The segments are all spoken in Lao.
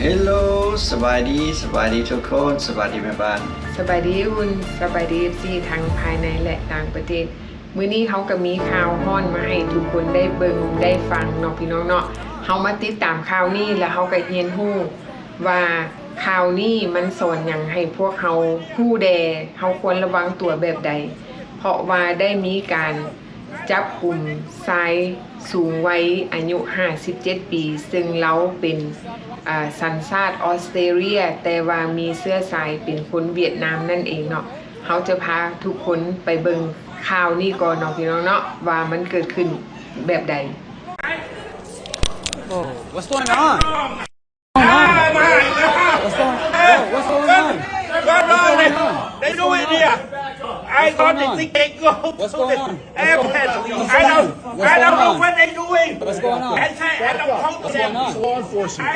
ເຮລໂລ ສະບາຍດີ ສະບາຍດີທຸກຄົນ ສະບາຍດີແມ່ບ້ານ ສະບາຍດີອຸ່ນ ສະບາຍດີເອັຟຊີທັງພາຍໃນ ແລະ ຕ່າງປະເທດ. ມື້ນີ້ເຮົາກໍມີຂ່າວຮ້ອນມາໃຫ້ທຸກຄົນໄດ້ເບິ່ງໄດ້ຟັງເນາະ ພີ່ນ້ອງເນາະ. ເຮົາມາຕິດຕາມຂ່າວນີ້ ແລ້ວເຮົາກໍຮຽນຮູ້ວ່າຂ່າວນີ້ມັນສອນຫຍັງໃຫ້ພວກເຮົາຮູ້ແດ່ ເຮົາຄວນລະວັງຕົວແບບໃດ ເພາະວ່າໄດ້ມີການ ຈັບກຸມຊາຍສູງໄວອາຍຸຫ້າສິບເຈັດປີ ເຊິ່ງລາວເປັນ ອາ ສັນຊາດອອສເຕຣເລຍ ແຕ່ວ່າມີເຊື້ອສາຍເປັນຄົນຫວຽດນາມນັ້ນເອງເນາະ. ເຮົາຈະພາທຸກຄົນໄປເບິ່ງຂ່າວນີ້ກ່ອນເນາະ ພີ່ນ້ອງເນາະ ວ່າມັນເກີດຂຶ້ນແບບໃດ. Oh, what's going on? What's going on? What's going, yo, what's going on? What's going on? They doing here. I got the ticket go to the airport. I don't, I don't know what they doing. What's going on? What's going on?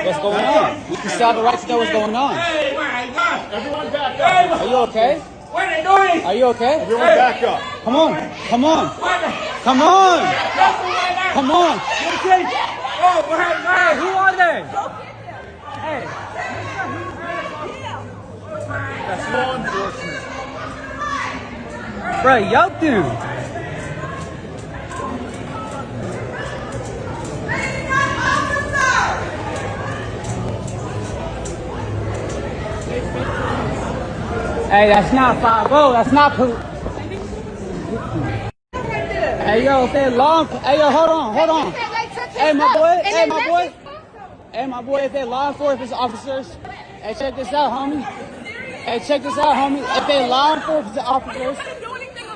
What's going on? You still have the right to know what's going on. Hey, my God. Everyone back up. Are you okay? What are they doing? Are you okay? Everyone back up. Come on. Come on. Come on. Come on. Oh, my God. Hey, who are they? Hey. That's law enforcement. Bro, y'all do. Hey, that's not five oh. That's not pol-, hey, yo, if they law enf-, hey, yo, hold on, hold on. Hey, my boy, hey, my boy. Hey, my boy, if they law enforcement officers, hey, check this out, homie. Hey, check this out, homie. If they law enforcement officers,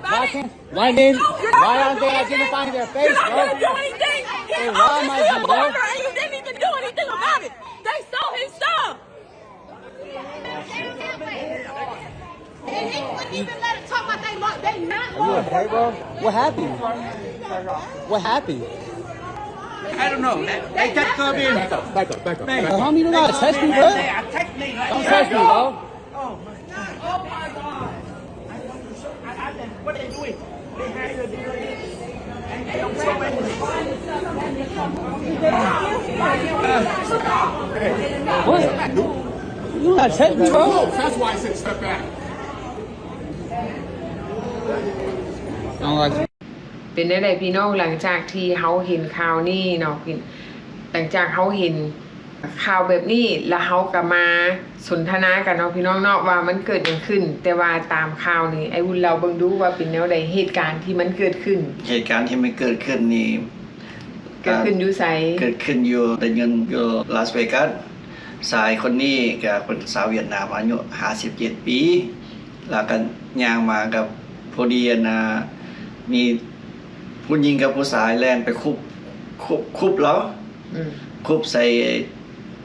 why can't, why didn't, why aren't they identifying their face, bro? Hey, why am I, bro? And you didn't even do anything about it. They saw his stuff. And they wouldn't even let it talk about they mo-, they not. Are you okay, bro? What happened? What happened? I don't know. They, they just come in. Back up, back up, back up. Man. Homie, you gotta touch me, bro. They attack me like that. Don't touch me, bro. Oh my God. Oh my God. I, I, what they doing? What? You gotta take me, bro. That's why I said step back. ເປັນແນວໃດພີ່ນ້ອງ ຫຼັງຈາກທີ່ເຮົາເຫັນຂ່າວນີ້ເນາະ ຫຼັງຈາກເຮົາເຫັນ ຂ່າວແບບນີ້ ແລ້ວເຮົາກໍມາສົນທະນາກັນເນາະ ພີ່ນ້ອງເນາະ ວ່າມັນເກີດຫຍັງຂຶ້ນ. ແຕ່ວ່າຕາມຂ່າວນີ້ ໄອ້ວຸ້ນລາວເບິ່ງດູວ່າເປັນແນວໃດ ເຫດການທີ່ມັນເກີດຂຶ້ນ. ເຫດການທີ່ມັນເກີດຂຶ້ນນີ້ ເກີດຂຶ້ນຢູ່ໃສ? ເກີດຂຶ້ນຢູ່ ໄດ້ເງິນຢູ່ລາສເວກັສ. ຊາຍຄົນນີ້ກໍເປັນຊາວຫວຽດນາມ ອາຍຸຫ້າສິບເຈັດປີ ແລ້ວກໍຍ່າງມາກັບ ພໍດີອັນນ່າ ມີຜູ້ຍິງກັບຜູ້ຊາຍແລ່ນໄປຄຸບ ຄຸບ ຄຸບລາວ ອືມ ຄຸບໃສ່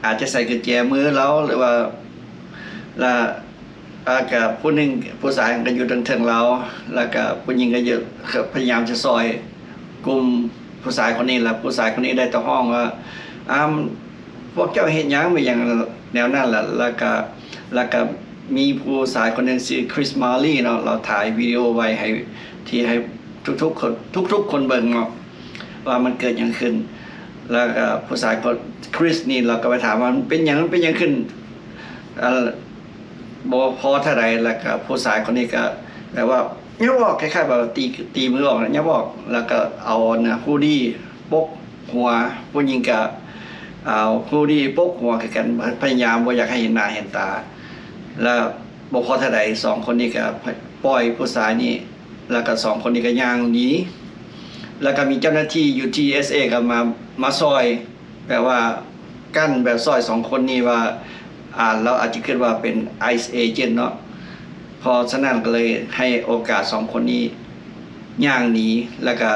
ອາດຈະໃສ່ກຸນແຈມືລາວ ຫຼືວ່າ ລະ ອາ ກະຜູ້ໜຶ່ງ ຜູ້ຊາຍກໍຢູ່ເທິງໆລາວ ລະກະຜູ້ຍິງກໍຢູ່ ພະຍາຍາມຈະຊ່ອຍກຸ່ມຜູ້ຊາຍຄົນນີ້ ລະຜູ້ຊາຍຄົນນີ້ໄດ້ແຕ່ຮ້ອງວ່າ ອາ ພວກເຈົ້າເຮັດຫຍັງ ແມ່ນຫຍັງ ແນວນັ້ນລະ ລະກະ ລະກະມີຜູ້ຊາຍຄົນໜຶ່ງຊື່ Chris Marley ເນາະ ລາວຖ່າຍວິດີໂອໄວ້ໃຫ້ ທີ່ໃຫ້ທຸກໆຄົນ ທຸກໆຄົນເບິ່ງເນາະ ວ່າມັນເກີດຫຍັງຂຶ້ນ. ລະກະຜູ້ຊາຍຄົນ Chris ນີ້ ລາວກໍໄປຖາມວ່າ ມັນເປັນຫຍັງ ມັນເປັນຫຍັງຂຶ້ນ ອາ ບໍ່ພໍເທົ່າໃດ ລະກະຜູ້ຊາຍຄົນນີ້ກະແບບວ່າ ຫຍັບອອກ ຄ້າຍໆແບບວ່າຕີ ຕີມືອອກ ຫຍັບອອກ ລະກະເອົາອັນນ່າ hoodie ປົກຫົວ ຜູ້ຍິງກະເອົາ hoodie ປົກຫົວຄືກັນ ພະຍາຍາມບໍ່ຢາກໃຫ້ເຫັນໜ້າເຫັນຕາ. ລະບໍ່ພໍເທົ່າໃດ ສອງຄົນນີ້ກະປ່ອຍຜູ້ຊາຍນີ້ ລະກະສອງຄົນນີ້ກະຍ່າງໜີ ລະກະມີເຈົ້າໜ້າທີ່ຢູ່ ທີ ເອສ ເອ ກະມາ ມາຊ່ອຍ ແບບວ່າກັ້ນແບບຊ່ອຍສອງຄົນນີ້ວ່າ ອາ ລາວອາດຈະຄິດວ່າເປັນ ICE agent ເນາະ ເພາະສະນັ້ນກໍເລີຍໃຫ້ໂອກາດສອງຄົນນີ້ຍ່າງໜີ ລະກະ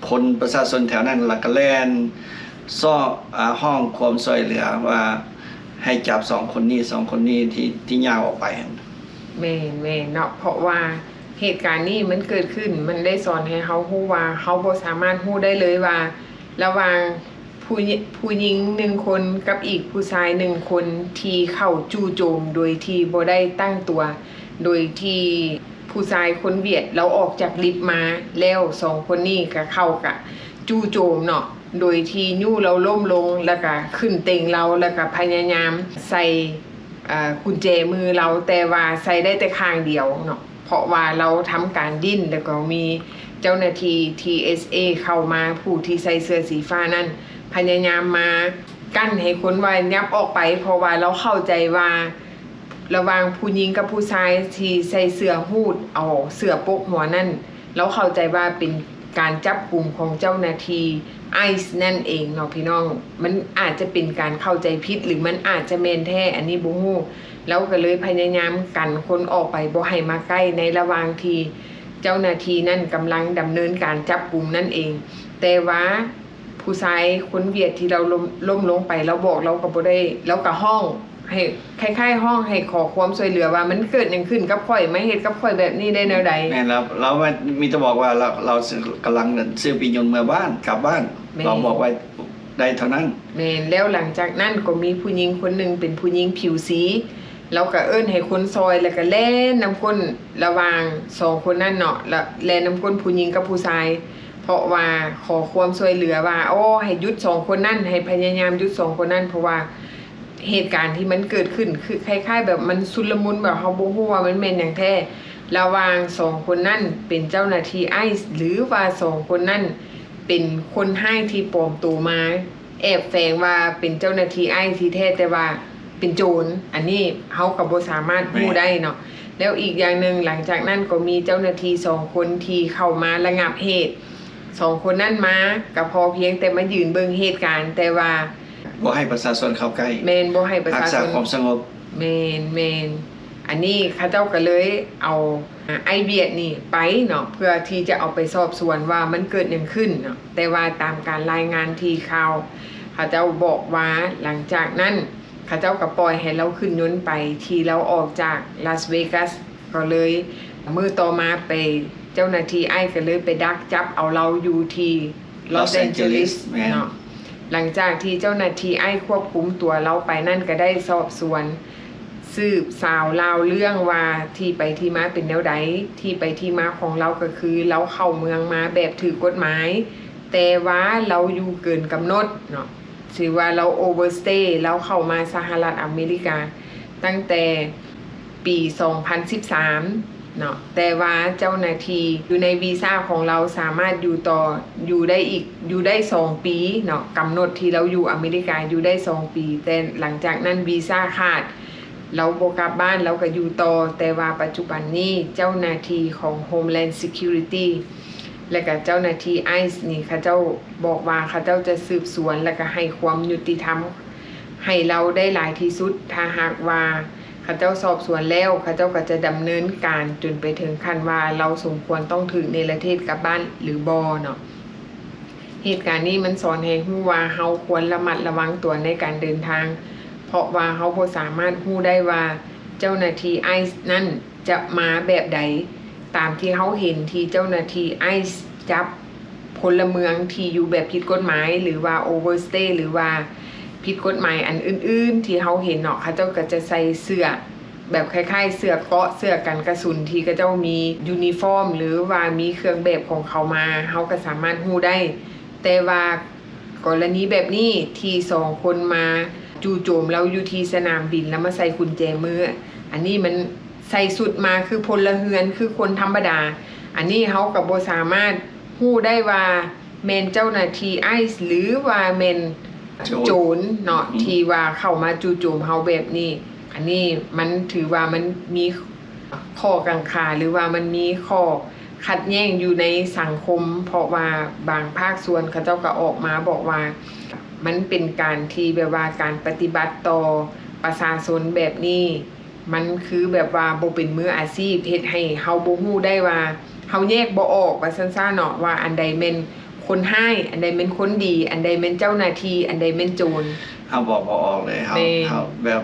ຄົນປະຊາຊົນແຖວນັ້ນລະກະແລ່ນຊອກ ອາ ຮ້ອງຄວາມຊ່ວຍເຫຼືອວ່າໃຫ້ຈັບສອງຄົນນີ້ ສອງຄົນນີ້ທີ່ ທີ່ຍ່າງອອກໄປຫັ້ນ. ແມ່ນໆເນາະ ເພາະວ່າເຫດການນີ້ມັນເກີດຂຶ້ນ ມັນໄດ້ສອນໃຫ້ເຮົາຮູ້ວ່າ ເຮົາບໍ່ສາມາດຮູ້ໄດ້ເລີຍວ່າ ລະຫວ່າງ ຜູ້ຍິ ຜູ້ຍິງໜຶ່ງຄົນກັບອີກຜູ້ຊາຍໜຶ່ງຄົນທີ່ເຂົ້າຈູ່ໂຈມໂດຍທີ່ບໍ່ໄດ້ຕັ້ງຕົວ ໂດຍທີ່ຜູ້ຊາຍຄົນຫວຽດລາວອອກຈາກລິບມາແລ້ວ ສອງຄົນນີ້ກະເຂົ້າກະຈູ່ໂຈມເນາະ ໂດຍທີ່ຍູ້ລາວລົ້ມລົງ ແລ້ວກະຂຶ້ນເຕັງລາວ ແລ້ວກະພະຍາຍາມໃສ່ ເອີ ກຸນແຈມືລາວ, ແຕ່ວ່າໃສ່ໄດ້ແຕ່ຂ້າງດຽວເນາະ ເພາະວ່າລາວທຳການດີ້ນ ແລ້ວກໍມີເຈົ້າໜ້າທີ່ ທີເອສເອ ເຂົ້າມາ, ຜູ້ທີ່ໃສ່ເສື້ອສີຟ້ານັ້ນພະຍາຍາມມາກັ້ນໃຫ້ຄົນວ່າຫຍັບອອກໄປ ເພາະວ່າລາວເຂົ້າໃຈວ່າ ລະຫວ່າງຜູ້ຍິງກັບຜູ້ຊາຍທີ່ໃສ່ເສື້ອຮູດເອົາເສື້ອປົກຫົວນັ້ນ ລາວເຂົ້າໃຈວ່າເປັນການຈັບກຸມຂອງເຈົ້າໜ້າທີ່ໄອສ໌ນັ້ນເອງເນາະພີ່ນ້ອງ. ມັນອາດຈະເປັນການເຂົ້າໃຈຜິດ ຫຼື ມັນອາດຈະແມ່ນແທ້ ອັນນີ້ບໍ່ຮູ້. ລາວກໍເລີຍພະຍາຍາມກັນຄົນອອກໄປບໍ່ໃຫ້ມາໃກ້ ໃນລະຫວ່າງທີ່ເຈົ້າໜ້າທີ່ນັ້ນກຳລັງດຳເນີນການຈັບກຸມນັ້ນເອງ. ແຕ່ວ່າ ຜູ້ຊາຍຄົນຫວຽດທີ່ລາວລົ້ມ ລົ້ມລົງໄປ ລາວບອກ ລາວກໍບໍ່ໄດ້ ລາວກໍຮ້ອງໃຫ້ ຄ້າຍໆຮ້ອງໃຫ້ຂໍຄວາມຊ່ວຍເຫຼືອວ່າ ມັນເກີດຫຍັງຂຶ້ນກັບຂ້ອຍ ມາເຮັດກັບຂ້ອຍແບບນີ້ໄດ້ແນວໃດ? ແມ່ນແລ້ວ ລາວມີແຕ່ບອກວ່າ ລາວ ລາວກຳລັງຊື້ປີ້ຍົນເມືອບ້ານ ກັບບ້ານ. ແມ່ນ ລາວບອກໄວ້ໄດ້ເທົ່ານັ້ນ. ແມ່ນ ແລ້ວຫຼັງຈາກນັ້ນກໍມີຜູ້ຍິງຄົນໜຶ່ງເປັນຜູ້ຍິງຜິວສີ ລາວກໍເອີ້ນໃຫ້ຄົນຊ່ອຍ ແລ້ວກໍແລ່ນນຳກົ້ນລະຫວ່າງສອງຄົນນັ້ນເນາະ ລະແລ່ນນຳກົ້ນຜູ້ຍິງກັບຜູ້ຊາຍ ເພາະວ່າຂໍຄວາມຊ່ວຍເຫຼືອວ່າ ໂອ້ ໃຫ້ຢຸດສອງຄົນນັ້ນ ໃຫ້ພະຍາຍາມຢຸດສອງຄົນນັ້ນ ເພາະວ່າເຫດການທີ່ມັນເກີດຂຶ້ນຄືຄ້າຍໆແບບມັນຊຸນລະມຸນ ແບບເຮົາບໍ່ຮູ້ວ່າມັນແມ່ນຫຍັງແທ້ ລະຫວ່າງສອງຄົນນັ້ນເປັນເຈົ້າໜ້າທີ່ໄອສ໌ ຫຼືວ່າສອງຄົນນັ້ນເປັນຄົນຮ້າຍທີ່ປອມໂຕມາ ແອບແຝງວ່າເປັນເຈົ້າໜ້າທີ່ໄອສ໌ທີ່ແທ້ ແຕ່ວ່າເປັນໂຈນ ອັນນີ້ເຮົາກໍບໍ່ສາມາດຮູ້ໄດ້ເນາະ. ແມ່ນ ແລ້ວອີກຢ່າງໜຶ່ງ ຫຼັງຈາກນັ້ນກໍມີເຈົ້າໜ້າທີ່ສອງຄົນທີ່ເຂົ້າມາລະງັບເຫດ ສອງຄົນນັ້ນມາກໍພໍພຽງແຕ່ມາຢືນເບິ່ງເຫດການ ແຕ່ວ່າບໍ່ໃຫ້ປະຊາຊົນເຂົ້າໃກ້ ແມ່ນ ບໍ່ໃຫ້ປະຊາຊົນ ຮັກສາຄວາມສະຫງົບ. ແມ່ນ ແມ່ນ ອັນນີ້ເຂົາເຈົ້າກໍເລີຍເອົາ ອາ ໄອ້ຫວຽດນີ້ໄປເນາະ ເພື່ອທີ່ຈະເອົາໄປສອບສວນວ່າມັນເກີດຫຍັງຂຶ້ນເນາະ. ແຕ່ວ່າຕາມການລາຍງານທີ່ຂ່າວ ເຂົາເຈົ້າບອກວ່າ ຫຼັງຈາກນັ້ນເຂົາເຈົ້າກໍປ່ອຍໃຫ້ລາວຂຶ້ນຍົນໄປ ທີ່ລາວອອກຈາກລາສເວກັສ ກໍເລີຍມື້ຕໍ່ມາໄປ ເຈົ້າໜ້າທີ່ໄອສ໌ກໍເລີຍໄປດັກຈັບເອົາລາວຢູ່ທີ່ລອສແອນເຈີລິສ ລອສແອນເຈີລິສ ແມ່ນ ເນາະ. ຫຼັງຈາກທີ່ເຈົ້າໜ້າທີ່ໄອສ໌ຄວບຄຸມຕົວລາວໄປນັ້ນ ກໍໄດ້ສອບສວນ ສືບສາວລາວເລື່ອງວ່າທີ່ໄປທີ່ມາເປັນແນວໃດ. ທີ່ໄປທີ່ມາຂອງລາວກໍຄືລາວເຂົ້າເມືອງມາແບບຖືກກົດໝາຍ ແຕ່ວ່າລາວຢູ່ເກີນກຳນົດເນາະ ຖືວ່າລາວໂອເວີສະເຕ ລາວເຂົ້າມາສະຫະລັດອາເມລິກາຕັ້ງແຕ່ປີສອງພັນສິບສາມເນາະ ແຕ່ວ່າເຈົ້າໜ້າທີ່ຢູ່ໃນວີຊາຂອງລາວສາມາດຢູ່ຕໍ່ ຢູ່ໄດ້ອີກ ຢູ່ໄດ້ສອງປີເນາະ ກຳນົດທີ່ລາວຢູ່ອາເມລິກາຢູ່ໄດ້ສອງປີ ແຕ່ຫຼັງຈາກນັ້ນວີຊາຂາດ ລາວບໍ່ກັບບ້ານ ລາວກໍຢູ່ຕໍ່. ແຕ່ວ່າປັດຈຸບັນນີ້ເຈົ້າໜ້າທີ່ຂອງໂຮມແລນຊີຄິວຣິຕີ ແລະກະເຈົ້າໜ້າທີ່ໄອສ໌ນີ້ ເຂົາເຈົ້າບອກວ່າເຂົາເຈົ້າຈະສືບສວນ ແລະກະໃຫ້ຄວາມຍຸຕິທຳໃຫ້ລາວໄດ້ຫຼາຍທີ່ສຸດ. ຖ້າຫາກວ່າເຂົາເຈົ້າສອບສວນແລ້ວ ເຂົາເຈົ້າກໍຈະດຳເນີນການຈົນໄປເຖິງຂັ້ນວ່າລາວສົມຄວນຕ້ອງຖືກເນລະເທດກັບບ້ານຫຼືບໍ່ເນາະ. ເຫດການນີ້ມັນສອນໃຫ້ຮູ້ວ່າເຮົາຄວນລະມັດລະວັງຕົວໃນການເດີນທາງ ເພາະວ່າເຮົາບໍ່ສາມາດຮູ້ໄດ້ວ່າເຈົ້າໜ້າທີ່ໄອສ໌ນັ້ນຈະມາແບບໃດ. ຕາມທີ່ເຮົາເຫັນທີ່ເຈົ້າໜ້າທີ່ໄອສ໌ຈັບພົນລະເມືອງທີ່ຢູ່ແບບຜິດກົດໝາຍ ຫຼືວ່າໂອເວີສະເຕ ຫຼືວ່າຜິດກົດໝາຍອັນອື່ນໆທີ່ເຮົາເຫັນເນາະ ເຂົາເຈົ້າກໍຈະໃສ່ເສື້ອ ແບບຄ້າຍໆເສື້ອເກາະ ເສື້ອກັນກະສຸນທີ່ເຂົາເຈົ້າມີຢູນິຟອມ ຫຼືວ່າມີເຄື່ອງແບບຂອງເຂົາມາ ເຮົາກໍສາມາດຮູ້ໄດ້. ແຕ່ວ່າກໍລະນີແບບນີ້ທີ່ສອງຄົນມາຈູ່ໂຈມລາວຢູ່ທີ່ສະໜາມບິນ ແລ້ວມາໃສ່ກຸນແຈມື ອັນນີ້ມັນໃສ່ຊຸດມາຄືພົນລະເຮືອນ ຄືຄົນທຳມະດາ ອັນນີ້ເຮົາກໍບໍ່ສາມາດຮູ້ໄດ້ວ່າ ແມ່ນເຈົ້າໜ້າທີ່ໄອສ໌ ຫຼືວ່າແມ່ນໂຈນ ໂຈນເນາະ ອືມ ທີ່ວ່າເຂົ້າມາຈູ່ໂຈມເຮົາແບບນີ້. ອັນນີ້ມັນຖືວ່າມັນມີຂໍ້ກັງຂາ ຫຼືວ່າມັນມີຂໍ້ຂັດແຍ່ງຢູ່ໃນສັງຄົມ ເພາະວ່າບາງພາກສ່ວນເຂົາເຈົ້າກໍອອກມາບອກວ່າ ມັນເປັນການທີ່ແບບວ່າການປະຕິບັດຕໍ່ປະຊາຊົນແບບນີ້ ມັນຄືແບບວ່າບໍ່ເປັນມືອາຊີບ ເຮັດໃຫ້ເຮົາບໍ່ຮູ້ໄດ້ວ່າ ເຮົາແຍກບໍ່ອອກວ່າຊັ້ນຊະເນາະ ວ່າອັນໃດແມ່ນຄົນຮ້າຍ ອັນໃດແມ່ນຄົນດີ ອັນໃດແມ່ນເຈົ້າໜ້າທີ່ ອັນໃດແມ່ນໂຈນ. ເຮົາບອກບໍ່ອອກເລີຍ ເຮົາ ແມ່ນ ເຮົາແບບ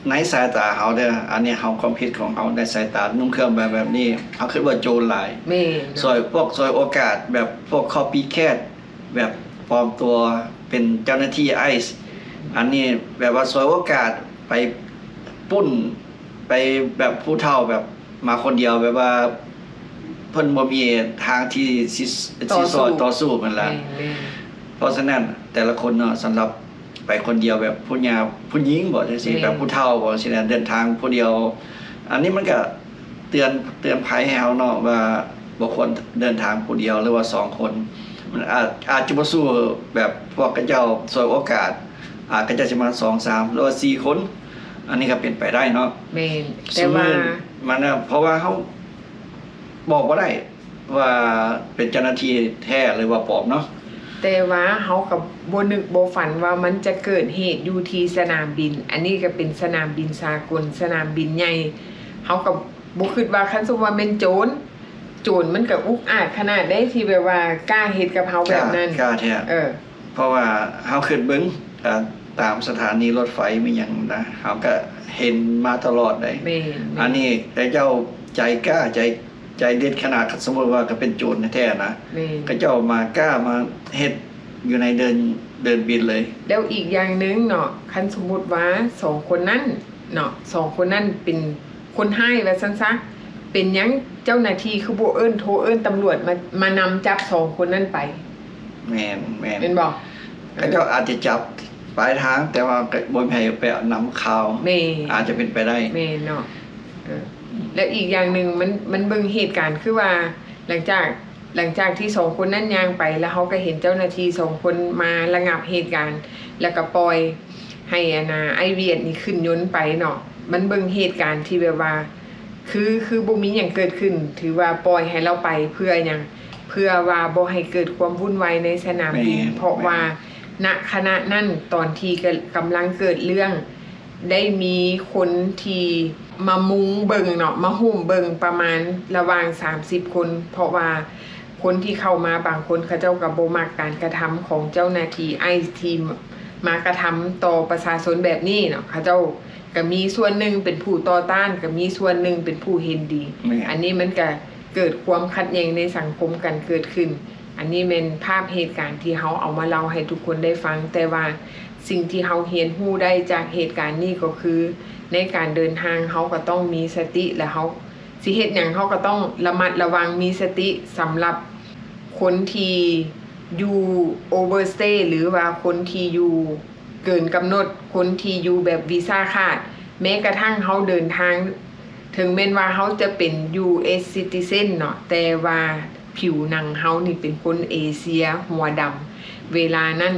ໃນສາຍຕາເຮົາເດີ້ ອັນນີ້ເຮົາ ຄວາມຄິດຂອງເຮົາ ໃນສາຍຕານຸ່ງເຄື່ອງແບບ ແບບນີ້ ເຮົາຄິດວ່າໂຈນຫຼາຍ. ແມ່ນ ສວຍ ພວກ ສວຍໂອກາດ ແບບພວກ copycat ແບບປອມຕົວເປັນເຈົ້າໜ້າທີ່ໄອສ໌ ອັນນີ້ແບບວ່າສວຍໂອກາດໄປປຸ້ນ ໄປແບບຜູ້ເຖົ້າແບບມາຄົນດຽວ ແບບວ່າເພິ່ນບໍ່ມີທາງທີ່ຊິ ຊິຊ່ອຍຕໍ່ສູ້ ຕໍ່ສູ້ຫັ້ນລະ. ແມ່ນ ເພາະສະນັ້ນແຕ່ລະຄົນເນາະ ສຳລັບໄປຄົນດຽວ ແບບຜູ້ຍາ ຜູ້ຍິງບໍ ຈັ່ງຊີ້ ແມ່ນ ແບບຜູ້ເຖົ້າບໍ ຈັ່ງຊີ້ນະ ເດີນທາງຜູ້ດຽວ ອັນນີ້ມັນກະເຕືອນ ເຕືອນໄພໃຫ້ເຮົາເນາະ ວ່າບໍ່ຄວນເດີນທາງຜູ້ດຽວ ຫຼືວ່າສອງຄົນ ມັນອາດ ອາດຈະບໍ່ສູ້ແບບພວກເຂົາເຈົ້າສວຍໂອກາດ ອາດເຂົາເຈົ້າຊິມາສອງສາມ ຫຼືວ່າສີ່ຄົນ ອັນນີ້ກະເປັນໄປໄດ້ເນາະ. ແມ່ນ ແຕ່ວ່າ ຊຸມື້ມັນນະ ເພາະວ່າເຮົາບອກບໍ່ໄດ້ ວ່າເປັນເຈົ້າໜ້າທີ່ແທ້ ຫຼືວ່າປອມເນາະ. ແຕ່ວ່າເຮົາກະບໍ່ນຶກບໍ່ຝັນວ່າມັນຈະເກີດເຫດຢູ່ທີ່ສະໜາມບິນ ອັນນີ້ກະເປັນສະໜາມບິນສາກົນ ສະໜາມບິນໃຫຍ່ ເຮົາກະບໍ່ຄິດວ່າ ຄັນສົມວ່າແມ່ນໂຈນ ໂຈນມັນກະອຸກອາດຂະໜາດໃດ ທີ່ແບບວ່າກ້າເຮັດກັບເຮົາແບບນັ້ນ ກ້າແທ້ ເອີ ເພາະວ່າເຮົາຄິດເບິ່ງ ອາ ຕາມສະຖານີລົດໄຟມີຫຍັງນະ ເຮົາກະເຫັນມາຕະຫຼອດໃດ໋. ແມ່ນໆ ອັນນີ້ເຂົາເຈົ້າໃຈກ້າ ໃຈ ໃຈເດັດຂະໜາດ ຄັນສົມມຸດວ່າກະເປັນໂຈນແທ້ໆນະ ແມ່ນ ເຂົາເຈົ້າມາກ້າມາເຮັດຢູ່ໃນເດີ່ນ ເດີ່ນບິນເລີຍ. ແລ້ວອີກຢ່າງໜຶ່ງເນາະ ຄັນສົມມຸດວ່າສອງຄົນນັ້ນເນາະ ສອງຄົນນັ້ນເປັນ ຄົນຮ້າຍວ່າຊັ້ນຊະ ເປັນຫຍັງເຈົ້າໜ້າທີ່ຄືບໍ່ເອີ້ນ ໂທເອີ້ນຕຳຫຼວດມາ ມານຳຈັບສອງຄົນນັ້ນໄປ? ແມ່ນ ແມ່ນ ແມ່ນບໍ່? ເຂົາເຈົ້າອາດຈະຈັບປາຍທາງ ແຕ່ວ່າກະບໍ່ໃຫ້ໄປນຳຂ່າວ ແມ່ນ ອາດຈະເປັນໄປໄດ້ ແມ່ນເນາະ. ເອີ ແລ້ວອີກຢ່າງໜຶ່ງ ມັນ ມັນເບິ່ງເຫດການ ຄືວ່າຫຼັງຈາກ ຫຼັງຈາກທີ່ສອງຄົນນັ້ນຍ່າງໄປ ແລ້ວເຮົາກະເຫັນເຈົ້າໜ້າທີ່ສອງຄົນມາລະງັບເຫດການ ແລ້ວກະປ່ອຍ ໃຫ້ອັນນ່າ ອ້າຍວຽດນີ້ຂຶ້ນຍົນໄປເນາະ ມັນເບິ່ງເຫດການທີ່ແບບວ່າ ຄື ຄືບໍ່ມີຫຍັງເກີດຂຶ້ນ ຖືວ່າປ່ອຍໃຫ້ລາວໄປເພື່ອຫຍັງ? ເພື່ອວ່າບໍ່ໃຫ້ເກີດຄວາມວຸ່ນວາຍໃນສະໜາມບິນ ແມ່ນ ເພາະວ່າ ແມ່ນ ນະຂະນະນັ້ນ ຕອນທີ່ກະ ກຳລັງເກີດເລື່ອງ ໄດ້ມີຄົນທີ່ມາມຸງເບິ່ງເນາະ ມາໂຮມເບິ່ງປະມານລະຫວ່າງສາມສິບຄົນ ເພາະວ່າ ຄົນທີ່ເຂົ້າມາບາງຄົນ ເຂົາເຈົ້າກະບໍ່ມັກການກະທຳຂອງເຈົ້າໜ້າທີ່ໄອສ໌ ທີ່ມາກະທຳຕໍ່ປະຊາຊົນແບບນີ້ເນາະ ເຂົາເຈົ້າກະມີສ່ວນໜຶ່ງເປັນຜູ້ຕໍ່ຕ້ານ ກະມີສ່ວນໜຶ່ງເປັນຜູ້ເຫັນດີ ແມ່ນ ອັນນີ້ມັນກະເກີດຄວາມຂັດແຍ່ງໃນສັງຄົມກັນເກີດຂຶ້ນ. ອັນນີ້ແມ່ນພາບເຫດການທີ່ເຮົາເອົາມາເລົ່າໃຫ້ທຸກຄົນໄດ້ຟັງ ແຕ່ວ່າສິ່ງທີ່ເຮົາຮຽນຮູ້ໄດ້ຈາກເຫດການນີ້ກໍຄື ໃນການເດີນທາງເຮົາກະຕ້ອງມີສະຕິ ແລະ ເຮົາ ຊິເຮັດຫຍັງເຮົາກະຕ້ອງລະມັດລະວັງ ມີສະຕິ ສຳລັບຄົນທີ່ຢູ່ໂອເວີສະເຕ ຫຼືວ່າຄົນທີ່ຢູ່ເກີນກຳນົດ ຄົນທີ່ຢູ່ແບບວີຊາຂາດ ແມ້ກະທັ້ງເຮົາເດີນທາງ ເຖິງແມ່ນວ່າເຮົາຈະເປັນຢູເອັສຊິຕິເຊັນເນາະ ແຕ່ວ່າຜິວໜັງເຮົານີ້ເປັນຄົນເອເຊຍຫົວດຳ ເວລານັ້ນ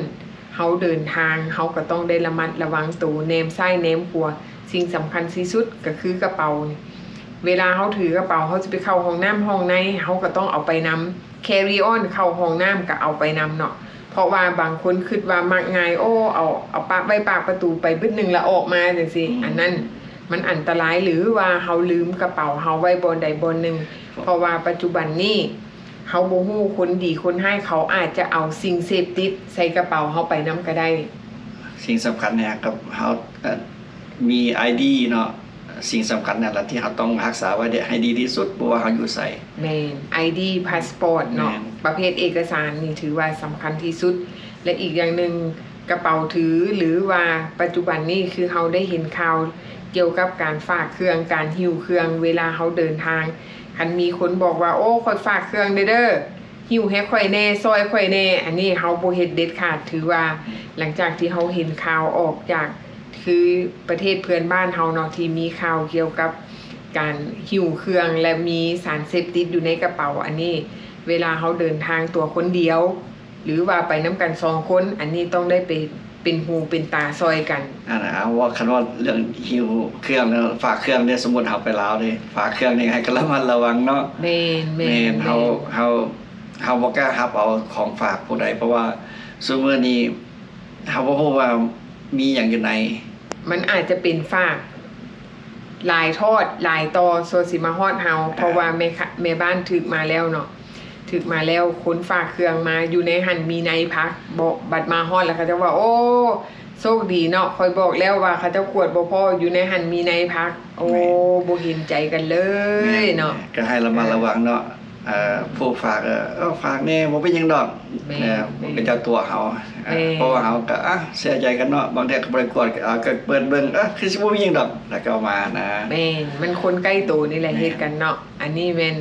ເຮົາເດີນທາງ ເຮົາກະຕ້ອງໄດ້ລະມັດລະວັງໂຕ ແນມຊ້າຍແນມຂວາ ສິ່ງສຳຄັນທີ່ສຸດກະຄືກະເປົານີ້ ເວລາເຮົາຖືກະເປົາ ເຮົາຊິໄປເຂົ້າຫ້ອງນ້ຳຫ້ອງໃນ ເຮົາກະຕ້ອງເອົາໄປນຳ ແຄຣີອອນເຂົ້າຫ້ອງນ້ຳກະເອົາໄປນຳເນາະ ເພາະວ່າບາງຄົນຄິດວ່າມັກງ່າຍ ໂອ້ ເອົາ ເອົາປະໄວ້ປາກປະຕູໄປບຶດໜຶ່ງລະອອກມາຈັ່ງຊີ້ ອືມ ອັນນັ້ນມັນອັນຕະລາຍ ຫຼືວ່າເຮົາລືມກະເປົາເຮົາໄວ້ບ່ອນໃດບ່ອນໜຶ່ງ ເພາະວ່າປັດຈຸບັນນີ້ ເຮົາບໍ່ຮູ້ຄົນດີຄົນຮ້າຍ ເຂົາອາດຈະເອົາສິ່ງເສບຕິດໃສ່ກະເປົາເຮົາໄປນຳກະໄດ້. ສິ່ງສຳຄັນເນຍ ກັບເຮົາ ເອີ ມີໄອດີເນາະ ສິ່ງສຳຄັນນັ້ນລະທີ່ເຮົາຕ້ອງຮັກສາໄວ້ໃຫ້ດີທີ່ສຸດ ບໍ່ວ່າເຮົາຢູ່ໃສ. ແມ່ນ ໄອດີ ພາສປອດເນາະ ແມ່ນ ປະເພດເອກະສານນີ້ຖືວ່າສຳຄັນທີ່ສຸດ ແລະ ອີກຢ່າງໜຶ່ງ ກະເປົາຖື ຫຼືວ່າປັດຈຸບັນນີ້ຄືເຮົາໄດ້ເຫັນຂ່າວກ່ຽວກັບການຝາກເຄື່ອງ ການຫິ້ວເຄື່ອງ ເວລາເຮົາເດີນທາງ ຄັນມີຄົນບອກວ່າ ໂອ້ ຂ້ອຍຝາກເຄື່ອງແດ່ເດີ ຫິ້ວໃຫ້ຂ້ອຍແດ່ ຊ່ອຍຂ້ອຍແດ່ ອັນນີ້ເຮົາບໍ່ເຮັດເດັດຂາດ. ຖືວ່າຫຼັງຈາກທີ່ເຮົາເຫັນຂ່າວອອກຈາກ ຄືປະເທດເພື່ອນບ້ານເຮົາເນາະ ທີ່ມີຂ່າວກ່ຽວກັບການຫິ້ວເຄື່ອງ ແລະ ມີສານເສບຕິດຢູ່ໃນກະເປົາ ອັນນີ້ເວລາເຮົາເດີນທາງຕົວຄົນດຽວ ຫຼືວ່າໄປນຳກັນສອງຄົນ ອັນນີ້ຕ້ອງໄດ້ໄປເປັນຫູເປັນຕາຊ່ອຍກັນ. ອັນ ເອົາ ເວົ້າ ຄັນເວົ້າເລື່ອງຫິ້ວເຄື່ອງ ແລ້ວຝາກເຄື່ອງເດ້ ສົມມຸດເຮົາໄປລາວເດ້ ຝາກເຄື່ອງນີ້ໃຫ້ກະລະມັດລະວັງເນາະ. ແມ່ນໆ ແມ່ນ ເຮົາ ເຮົາ ເຮົາບໍ່ກ້າຮັບເອົາຂອງຝາກຜູ້ໃດ ເພາະວ່າຊຸມື້ນີ້ເຮົາບໍ່ຮູ້ວ່າມີຫຍັງຢູ່ໃນ ມັນອາດຈະເປັນຝາກ ຫຼາຍທອດຫຼາຍຕໍ່ ຊົ່ວຊິມາຮອດເຮົາ ເພາະວ່າແມ່ ແມ່ບ້ານຖືກມາແລ້ວເນາະ ຖືກມາແລ້ວ ຄົນຝາກເຄື່ອງມາ ຢູ່ໃນຫັ້ນມີໃນພັກ ບໍ່ ບັດມາຮອດແລ້ວເຂົາເຈົ້າວ່າ ໂອ້ ໂຊກດີເນາະ ຂ້ອຍບອກແລ້ວວ່າເຂົາເຈົ້າກວດບໍ່ພໍ້ ຢູ່ໃນຫັ້ນມີໃນພັກ. ໂອ້ ແມ່ນ ບໍ່ເຫັນໃຈກັນເລີຍເນາະ. ແມ່ນ ກະໃຫ້ລະມັດລະວັງເນາະ ເອີ ຜູ້ຝາກ ເອີ ເອີ ຝາກແດ່ ບໍ່ເປັນຫຍັງດອກ. ແມ່ນ ເອີ ແມ່ນ ເຂົາເຈົ້າຕົວະເຮົາ ເອີ ແມ່ນ ເພາະວ່າເຮົາກະ ອາ ເຊື່ອໃຈກັນເນາະ ບາງເທື່ອກະບໍ່ໄດ້ກວດ ເອີ ກະເປີດເບິ່ງ ເອີ ຄືຊິບໍ່ມີຫຍັງດອກ ແລ້ວກະເອົາມານະ. ແມ່ນ ມັນຄົນໃກ້ໂຕນີ້ແຫຼະ ແມ່ນ ເຮັດກັນເນາະ. ອັນນີ້ແມ່ນ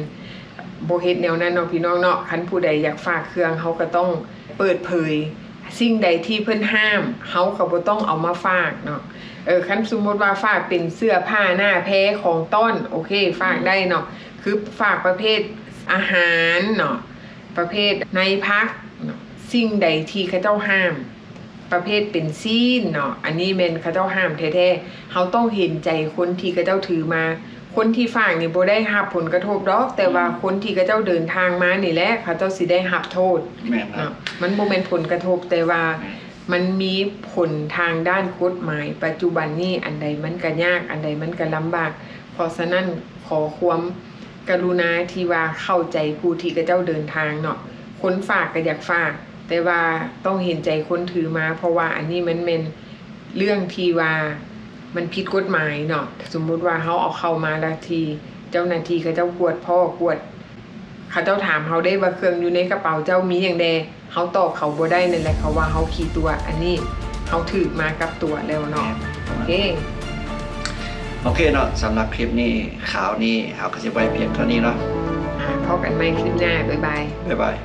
ບໍ່ເຮັດແນວນັ້ນເນາະ ພີ່ນ້ອງເນາະ. ຄັນຜູ້ໃດຢາກຝາກເຄື່ອງ ເຮົາກະຕ້ອງເປີດເຜີຍ ສິ່ງໃດທີ່ເພິ່ນຫ້າມ ເຮົາກໍບໍ່ຕ້ອງເອົາມາຝາກເນາະ. ເອີ ຄັນສົມມຸດວ່າຝາກເປັນເສື້ອຜ້າ ໜ້າແພ ຂອງຕ້ອນ ໂອເຄ ຝາກໄດ້ເນາະ ຄືຝາກປະເພດອາຫານເນາະ ປະເພດໃນພັກເນາະ. ສິ່ງໃດທີ່ເຂົາເຈົ້າຫ້າມ ປະເພດເປັນຊີ້ນເນາະ ອັນນີ້ແມ່ນເຂົາເຈົ້າຫ້າມແທ້ໆ ເຮົາຕ້ອງເຫັນໃຈຄົນທີ່ເຂົາເຈົ້າຖືມາ. ຄົນທີ່ຝາກນີ້ບໍ່ໄດ້ຮັບຜົນກະທົບດອກ ແຕ່ວ່າ ອືມ ຄົນທີ່ເຂົາເຈົ້າເດີນທາງມານີ້ແຫຼະ ເຂົາເຈົ້າຊິໄດ້ຮັບໂທດ ແມ່ນ ເນາະ ມັນບໍ່ແມ່ນຜົນກະທົບ ແຕ່ວ່າ ແມ່ນ ມັນມີຜົນທາງດ້ານກົດໝາຍປັດຈຸບັນນີ້ ອັນໃດມັນກະຍາກ ອັນໃດມັນກະລຳບາກ. ເພາະສະນັ້ນ ຂໍຄວາມກະລຸນາທີ່ວ່າເຂົ້າໃຈຜູ້ທີ່ເຂົາເຈົ້າເດີນທາງເນາະ. ຄົນຝາກກໍຢາກຝາກ ແຕ່ວ່າຕ້ອງເຫັນໃຈຄົນຖືມາ ເພາະວ່າອັນນີ້ມັນແມ່ນເລື່ອງທີ່ວ່າມັນຜິດກົດໝາຍເນາະ. ສົມມຸດວ່າເຮົາເອົາເຂົ້າມາ ແລ້ວທີ່ເຈົ້າໜ້າທີ່ເຂົາເຈົ້າກວດພໍ້ ກວດ ເຂົາເຈົ້າຖາມເຮົາເດ້ວ່າ ເຄື່ອງຢູ່ໃນກະເປົາເຈົ້າມີຫຍັງແດ່? ເຮົາຕອບເຂົາບໍ່ໄດ້ ນັ້ນແຫຼະ ເຂົາວ່າເຮົາຂີ້ຕົວະ. ອັນນີ້ເຮົາຖືກມາກັບຕົວະແລ້ວເນາະ. ແມ່ນ ໂອເຄ ໂອເຄເນາະ. ສຳລັບຄລິບນີ້ ຂ່າວນີ້ ເຮົາກໍຊິໄວ້ພຽງເທົ່ານີ້ເນາະ. ອ່າ ພໍ້ກັນໃໝ່ຄລິບໜ້າ. ບາຍບາຍ. ບາຍບາຍ.